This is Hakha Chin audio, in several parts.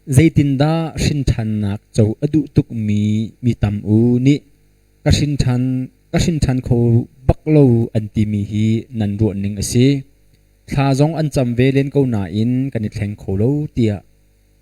Zeitindah hrinṭhannak co a duh tukmi mi tam-u nih ka hrinṭhan ka hrinṭhan kho bak lo an timi hi nan ruahning a si. Thla zong an cam ve len ko nain kan i thleng kho lo tiah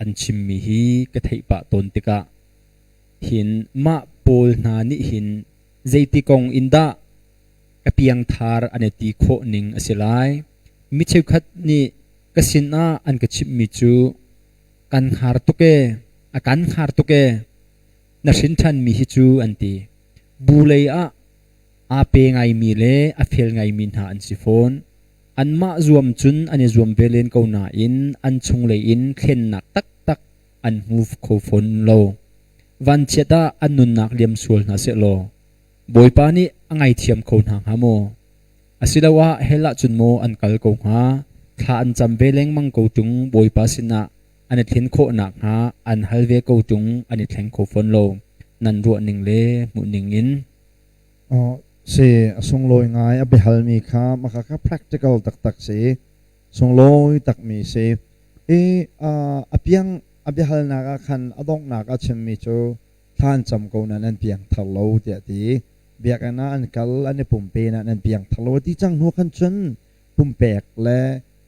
an chimmi hi ka theih pah tawn tikah hin mah pawl hna nih hin zeiti kong in dah ka piangthar an i ti khawh ning a si lai. Mi cheukhat nih ka sinah an ka chimhmi cu kan hngar tuk ee, a kan hngar tuk ee, na hrin ṭhanmi hi cu an ti. Bu lei ah aa pe ngaimi le a fel ngaimi hna an si fawn. Anmah zuam cun an i zuam ve len ko nain an chunglei in thlennak taktak an hmu kho fawn lo. Vanchiat ah an nunnak liam sual hna sehlaw Bawipa nih a ngaithiam kho hna hnga maw? Asiloah hell ahcun maw an kal ko hnga? Thla an cam ve lengmang ko ṭung Bawipa sinah an i thlen khawh nakhnga an hal ve ko ṭung an i thleng kho fawn lo. Nan ruahning le hmuhning in. Si a sunglawi ngai a biahalmi kha maka kha practical taktak si sunglawi takmi si i a piang a biahalnak ah khan a donghnak a chimmi cu thla an cam ko nain an piangthar lo tiah a ti. Biakinn ah an kal, an i pumpe nain an piangthar lo a ti cang hnu khan cun pumpek le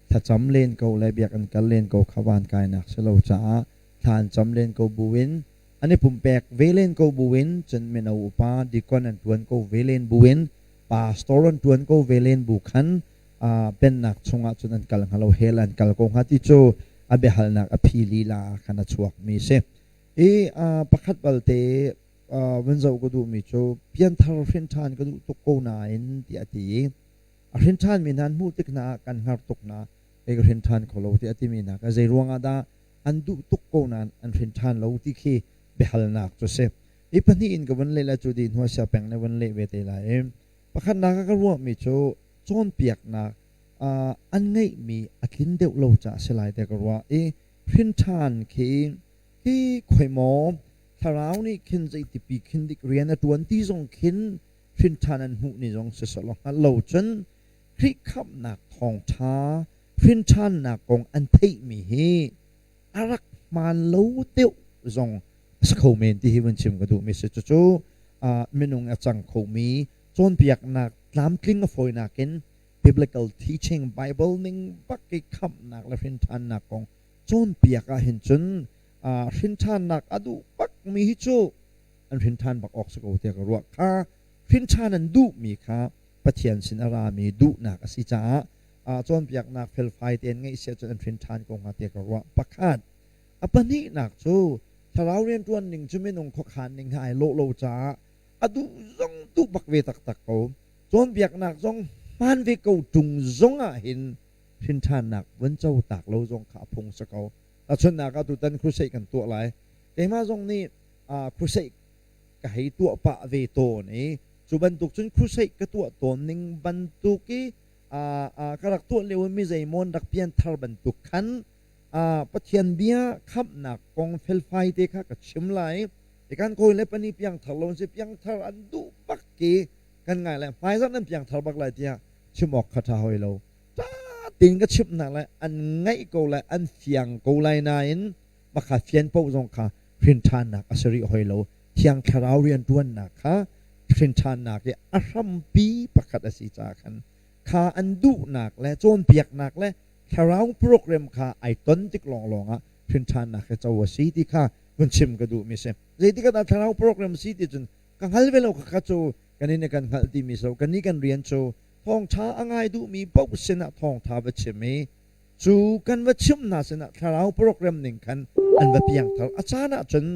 thlacam len ko le biakinn kal len ko kha van kainak si lo caah thla an cam len ko buin an i pumpek ve len ko buin cun mino upa deacon an tuan ko ve len buin pastor an tuan ko ve len bu khan pennak chungah cun an kal hnga lo hell an kal ko hnga ti cu a biahalnak a phi lila khan a chuakmi si. I pakhat balte vun zoh ka duhmi cu pianthar hrinṭhan ka duh tuk ko nain tiah a ti i a hrinṭhanmi hna an hmuh tik hna ah kan hngar tuk hna kei ka hrinṭhan kho lo tiah a timi hna kha zei ruangah dah an duh tuk ko nain an hrinṭhan lo ti khi biahalnak cu a si. Hi pahnih in ka vun leh lai cu dih hnu ah siapeng nih vun leh ve te lai i pakhatnak ah ka ruahmi cu cawnpiaknak an ngeihmi a tlin deuh lo caah a si lai tiah ka ruah i hrinṭhan khi hi khoimaw thlarau nih khin zeitipi khin dik rian a ṭuan ti zong khin hrinṭhan an hmuh ni zong siseh law hngalh lo cun Khrih khamhnak thawngṭha hrinṭhannak kong an theihmi hi a rak hmaan lo deuh zong a si kho men ti hi vun chim ka duhmi si. Cucu minung a cang khomi cawnpiaknak tlamtling a fawinak in biblical teaching Bible ning bak i khamhnak le hrinṭhannak kong cawnpiak ah hin cun hrinṭhannak a duh bakmi hi cu an hrinṭhan bak awk si ko tiah ka ruah. Kha hrinṭhan an duhmi kha Pathian sin a rami duhnak a si caah cawnpiaknak felfai tein ngeih si ahcun an hrinṭhan ko hnga tiah ka ruah. Pakhat. A pahnihnak cu thlarau rianṭuan ning cu minung khuakhan ning he ai lawh lo caah a duh zong duh bak ve taktak ko. Cawnpiaknak zong hmaan ve ko ṭung zong ah hin hrinṭhannak vun co tak lo zong kha a phung si ko. Tahchunhnak ah tutan crusade kan tuah lai. Keimah zong nih crusade ka hei tuah pah ve tawn i cu bantuk cun crusade ka tuah tawn ning bantuk i ka rak tuah lio mi zeimawn rak pianthar bantuk khan Pathian bia khamhnak kong felfai te kha ka chim lai. I kan kawi le pani piangthar lo si piangthar an duh bak ki kan ngai lai hmaizarh nan piangthar bak lai tiah chim awk kha ṭha hoi lo. Ṭha tein ka chimh hna lai an ngaih ko lai an fiang ko lai nain makha fian paoh zong kha hrinṭhannak a si rih hoi lo. Thiang Thlarau rianṭuannak kha hrinṭhannak i a hrampi pakhat a si caah khan kha an duhnak le cawnpiaknak le thlarau program kha ai ton tik lawnglawng ah hrinṭhannak hi co a si ti kha vun chim ka duhmi si. Zeitik ah dah thlarau program si ti cun ka hngal ve lo kha cu kan in kan hngalh timi so kan nih kan rian cu thawngṭha a ngai duhmi paoh sinah thawngṭha va chim i cu kan va chimh hna sinah thlarau program ning khan an va piangthar. A caan ah cun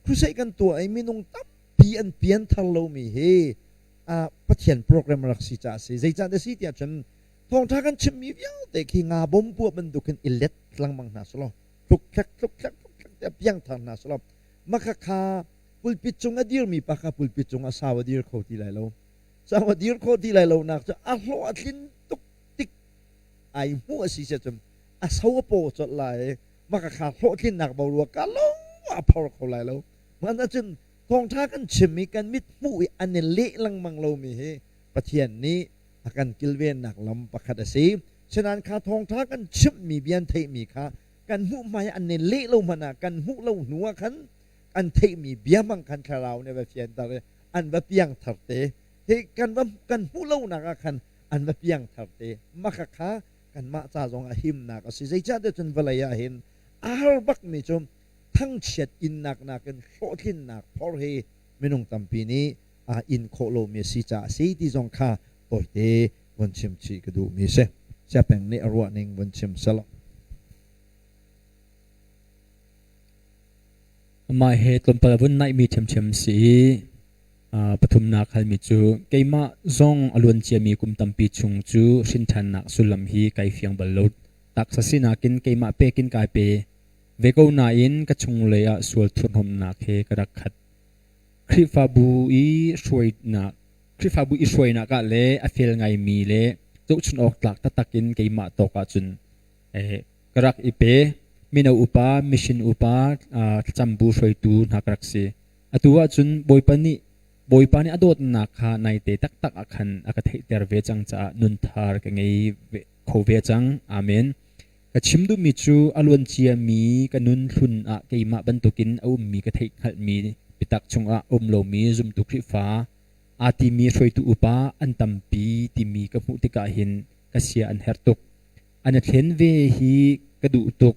crusade kan tuah i minung tampi an pianthar lomi hi Pathian program rak si caah a si. Zeicah dah si tiah cun thawngṭha kan chimmi vialte khi nga bom puah bantukin i let lengmang hna selaw tluk thlek tluk thlek tluk thlek tiah piangthar hna selaw maka kha pulpit cung a dirmi pa kha pulpit cung ah sau a dir kho ti lai lo. Sau a dir kho ti lai lo nak cu a hlawh a tlin tuk tik ai hmuh a si sia cun a so a paw colh lai maka kha hlawhtlinnak boruak ka lo a phor kho lai lo. Man ahcun thawngṭha kan chim i kan mit hmuh i an i leh lengmang lomi hi Pathian nih a kan kilvennak lam pakhat a si. Sinain kha thawngṭha kan chimhmi bia an theihmi kha Kan hmuh hmai an nin leh lo hmanh ah kan hmuh lo hnu ah khan an theihmi bia hmang khan thlarau nih va fianter i an va piangthar te. Hi kan va kan hmuh lonak ah khan an va piangthar te. Maka kha kanmah ca zong ah himnak a si. Zeicahtiah cun vawlei ah hin a har bakmi cu thangchiat innak nakin hlawhtlinnak phor hi minung tampi nih in khawh lomi a si caah a si ti zong kha tawite vun chim chih ka duhmi a si. Siapeng nih a ruahning vun chim selaw. Amah he tlawmpal vun naihmi ṭhiamṭhiam si i pathumnak halmi cu keimah zong a luan ciami kum tampi chung cu hrinṭhannak sullam hi kai fiang bal lo. Taksa sinak in keimah pek in kai pe ve ko nain ka chunglei ah sual thurhnomhnak he ka rak khat. Khrihfabu i hruainak Khrihfabu i hruainak ah le a fel ngaimi le zohchun awk tlak taktak in keimah tawk ahcun ka rak i pe. Mino upa, mission upa, thlacambu hruaitu hna ka rak si. Atu ahcun Bawipa nih Bawipa nih a dawtnak kha naite taktak ah khan a ka theihter ve cang caah nunthar ka ngei kho ve cang. Amen. Ka chim duhmi cu a luanciami ka nun hlun ah keimah bantukin a ummi ka theih hngalhmi biatak chungah a um lomi zumtu Khrihfa aa timi hruaitu upa an tampi timi ka hmuh tikah hin ka sia an herh tuk. An i thlen ve hi ka duh tuk.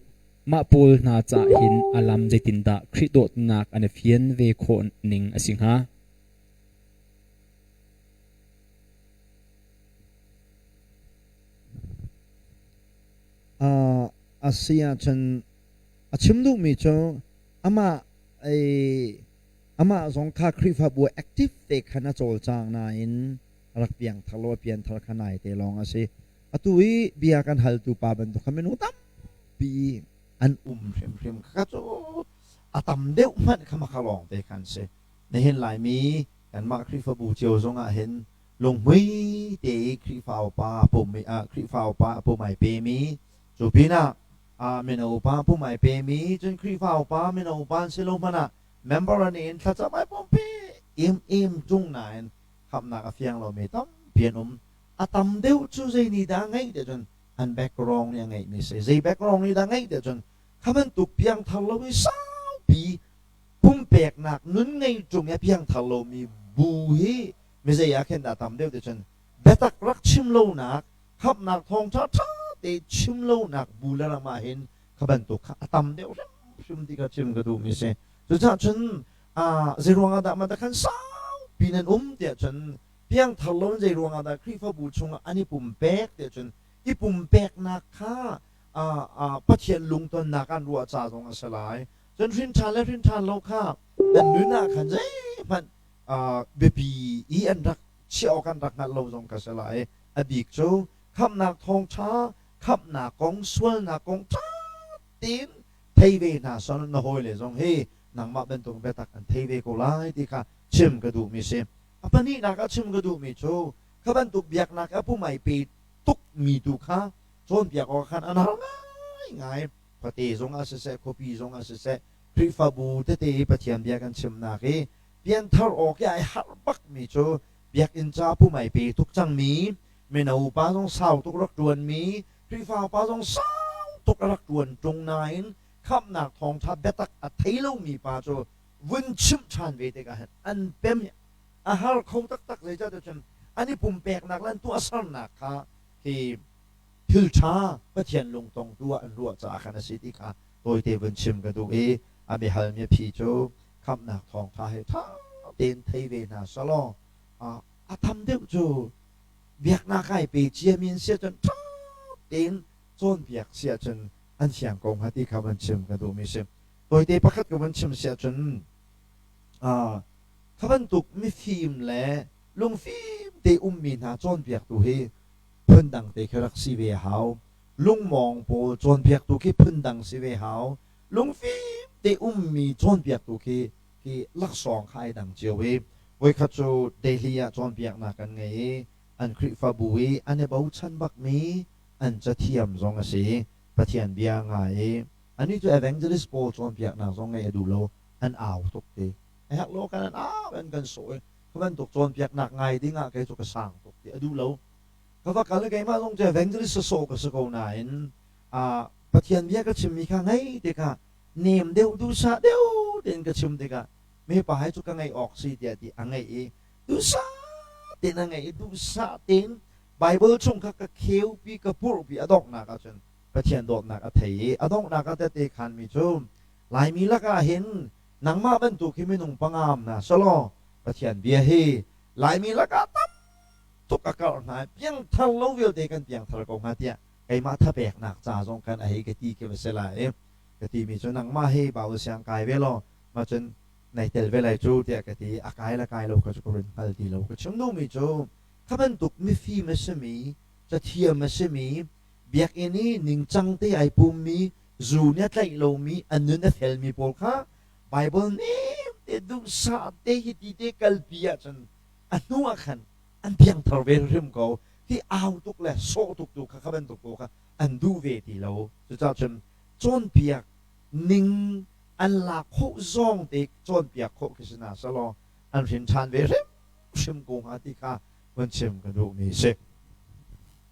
Mah pawl hna caah hin a lam zeitindah Khrih dawtnak an i fian ve khawh ning a si hnga? A si ahcun a chim duhmi cu amah amah zong kha Khrihfabu active te khan a cawlcang nain a rak piangthar lo, a pianthar kha nai te lawng a si. Atu i bia kan haltu pa bantuk kha minung tampi an um hrimhrim. Kha cu a tam deuh hmanh kha maka lawng te khan si. Nihin Laimi kanmah Khrihfabu cio zong ah hin lunghmui te i Khrihfa upa pum Khrihfa upa pum ai pemi cu pinah mino upa pum ai pemi cun Khrihfa upa mino upa an si lo hmanh ah member an in thlacam ai pumpi im im tung nain khamhnak a fiang lomi tampi an um. A tam deuh cu zei nih dah a ngeih ti cun an background nih a ngeihmi si. Zei background nih dah a ngeih ti cun kha bantuk piangthar lo i saupi pumpeknak nun ngei ṭung i a piangthar lomi bu hi mizei ah khin dah tam deuh ti cun biatak rak chim lonak khamhnak thawngṭha ṭha te chim lonak bu le ram ah hin kha bantuk kha a tam deuh hrimhrim ti kha chim ka duhmi si. Cucaah cun zei ruangah dah mah khan saupi nan um tiah cun piangthar lo in zei ruangah dah Khrihfabu chungah an i pumpek tiah cun i pumpeknak kha Pathian lungtonnak an ruah ca zong a si lai. Cun hrinṭhan le hrinṭhan lo kha an nun ah khan zeihmanh biapi i an rak chiah awk an rak hngalh lo zong kha si lai. A bik cu khamhnak thawngṭha, khamhnak kong, sualnak kong ṭha tein thei ve hna sal na hawile zong hi nangmah bantuk biatak an thei ve ko lai ti kha chim ka duhmi si. A pahnihnak ah chim ka duhmi cu kha bantuk biaknak a pumai pe tukmi tu kha cawnpiak awk khan an har ngaingai. Khuate zong ah siseh, khuapi zong ah siseh, Khrihfabu tete i Pathian bia kan chimnak i pianthar awk i ai harh bakmi cu biakinn ca pumai pe tuk cangmi, mino upa zong sau tuk rak ṭuanmi, Khrihfa upa zong sau tuk a rak ṭuan ṭung nain khamhnak thawngṭha biatak a thei lomi pa cu vun chimh ṭhan ve tikah hin an pem i a har kho taktak. Zeicahtiah cun an i pumpeknak le an tuahsernak kha hi thil ṭha Pathian lungtongtu ah an ruah caah khan a si ti kha tawite vun chim ka duh i a biahalmi a phi cu khamhnak thawngṭha he ṭha tein thei ve hna selaw a tam deuh cu biaknak ai pe ciami an si ahcun ṭha tein cawnpiak si ahcun an fiang ko hnga ti kha van chim ka duhmi si. Tawite pakhat ka van chim si ahcun kha bantuk mifim le lungfim te ummi hna cawnpiaktu hi phundang te khi rak si ve hau. Lungmawng pawl cawnpiaktu khi phundang si ve hau. Lungfim te ummi cawnpiaktu khi khi laksawng kha ai dang cio i voikhat cu Delhi ah cawnpiaknak kan ngei i an Khrihfabu i an i bochan bakmi an cathiam zong a si. Pathian bia ngai i anih cu evangelist pawl cawnpiaknak zong ngeih a duh lo, an au tuk ti. A herh lo kan an au an kan sawh i kha bantuk cawnpiaknak ngai ding ah kei cu ka sang tuk ti a duh lo. Ka va kal i keimah zong cu evangelist sawsawh ka si ko nain. Pathian bia ka chimmi kha ngaih tikah nem deuh duhsah deuh tein ka chim tikah mipa hi cu ka ngaih awk si tiah ti a ngaih i duhsah tein a ngaih i duhsah tein Bible chung kha ka kheupi ka purhpi a donghnak ahcun Pathian dawtnak a thei i a donghnak ah tehte khanmi cu Laimi lakah hin nangmah bantuk hi minung pangam hna selaw Pathian bia hi Laimi lakah tam tuk a karh hna i piangthar lo vialte kan piangthar ko hnga tiah keimah thapeknak ca zong khan a hei ka ti khi va si lai i ka timi cu nangmah hi Bible siang kai ve law mah cun nai tel ve lai cu tiah ka ti. A kai le kai lo kha cu ka run hngal ti lo. Ka chim duhmi cu kha bantuk mifim a simi, cathiam a simi, biakinn i ningcang te ai pummi, zu nih a tlaih lomi, a nun a felmi pawl kha Bible nem te duhsah te hi ti te kalpi ahcun a hnu ah khan an piangthar ve hrim ko. Hi au tuk le sawh tuk tu kha kha bantuk pawl kha an duh ve ti lo. Cucaah cun cawnpiak ning an lak khawh zong te cawnpiak khawh khi si hna selaw an hrin ṭhan ve hrimhrim ko hnga ti kha vun chim ka duhmi a si.